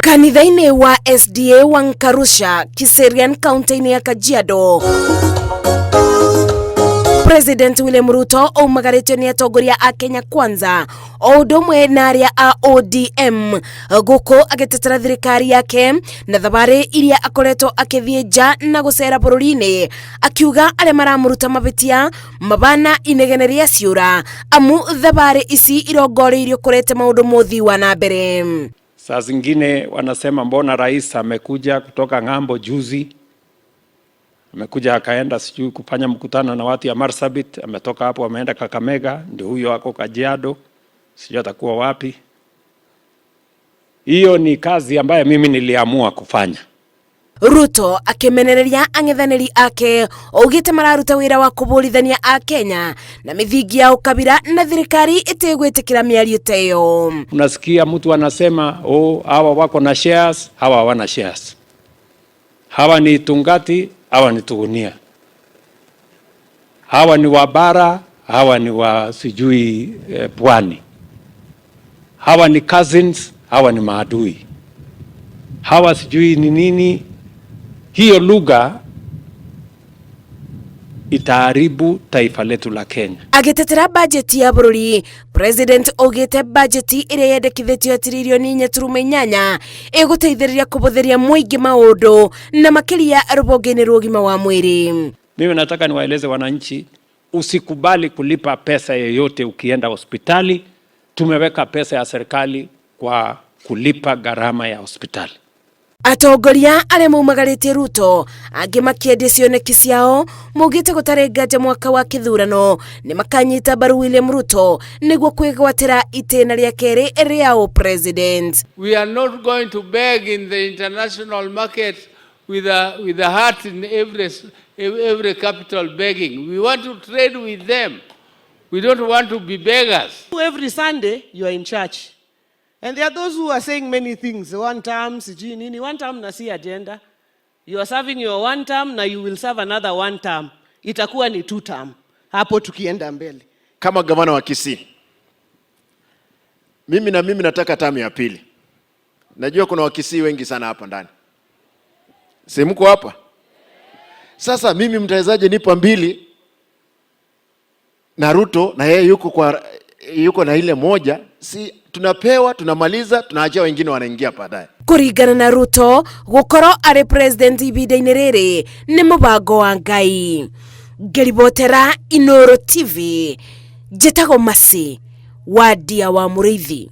Kanitha-inĩ wa SDA wa Nkarusha, Kiserian, kaunti-inĩ ya Kajiado, President William Ruto aumagarĩtio nĩ atongoria a Kenya Kwanza o ũndũ ũmwe na arĩa a ODM, gũkũ agĩtetera thirikari yake na thabarĩ iria akoretwo akĩthiĩ nja na gũcera bũrũri-inĩ, akiuga arĩa maramũruta mabĩtia mabana inegene rĩa ciũra, amu thabarĩ ici irongoreirio kũrete maũndũ mũthii wa na mbere. Saa zingine wanasema, mbona rais amekuja kutoka ng'ambo juzi, amekuja akaenda sijui kufanya mkutano na watu ya Marsabit, ametoka hapo ameenda Kakamega, ndio huyo ako Kajiado, sijui atakuwa wapi. Hiyo ni kazi ambayo mimi niliamua kufanya. Ruto akĩmenereria ang'ethanĩri ake, augĩte mararuta wĩra wa kũbũrithania a Kenya na mĩthingi ya ũkabira, na thirikari ĩtĩgwĩtĩkĩra mĩario ta ĩyo. Unasikia mtu anasema, "Oh, hawa wako na shares, hawa hawana shares, hawa ni Tungati, hawa ni Tugunia, hawa ni wa bara, hawa ni wa sijui pwani, hawa ni cousins, hawa ni maadui, hawa sijui ni nini." Hiyo lugha itaharibu taifa letu la Kenya. Agĩtetera bajeti ya bũrũri, President augĩte bajeti ĩrĩa yendekithĩtio ya tiririoni 4.8 ĩgũteithĩrĩria kũbũthĩria mũingĩ maũndũ, na makĩria rũhonge-inĩ rwa ũgima wa mwĩrĩ. Mimi nataka niwaeleze wananchi, usikubali kulipa pesa yoyote ukienda hospitali. Tumeweka pesa ya serikali kwa kulipa gharama ya hospitali. Atongoria arĩa maumagarĩtie Ruto, angĩ makĩendia cioneki ciao, maugĩte gũtarĩ nganja mwaka wa kĩthurano nĩ makanyita mbaru William Ruto nĩguo kwĩgwatĩra itĩna rĩa kerĩ rĩa ũpresident. We are not going to beg in the international market with a hat in every capital begging. We want to trade with them. We don't want to be beggars. Every Sunday you are in church. And there are those who are saying many things. One term, sijui nini. One term na si agenda. You are serving your one term na you will serve another one term. Itakuwa ni two term. Hapo tukienda mbele. Kama gavana wa Kisii, mimi na mimi nataka term ya pili. Najua kuna Wakisii wengi sana hapa ndani, si mko hapa? Sasa mimi mtawezaje nipa mbili na Ruto na yeye yuko na ile moja? Si tunapewa, tunamaliza, tunaachia wengine wanaingia baadaye. Kũringana na Ruto, gũkorwo arĩ president ihinda-inĩ rĩrĩ nĩ mũbango wa Ngai. Ngĩribotera Inooro TV, njĩtagwo Masi Wadia wa Mũrĩithi.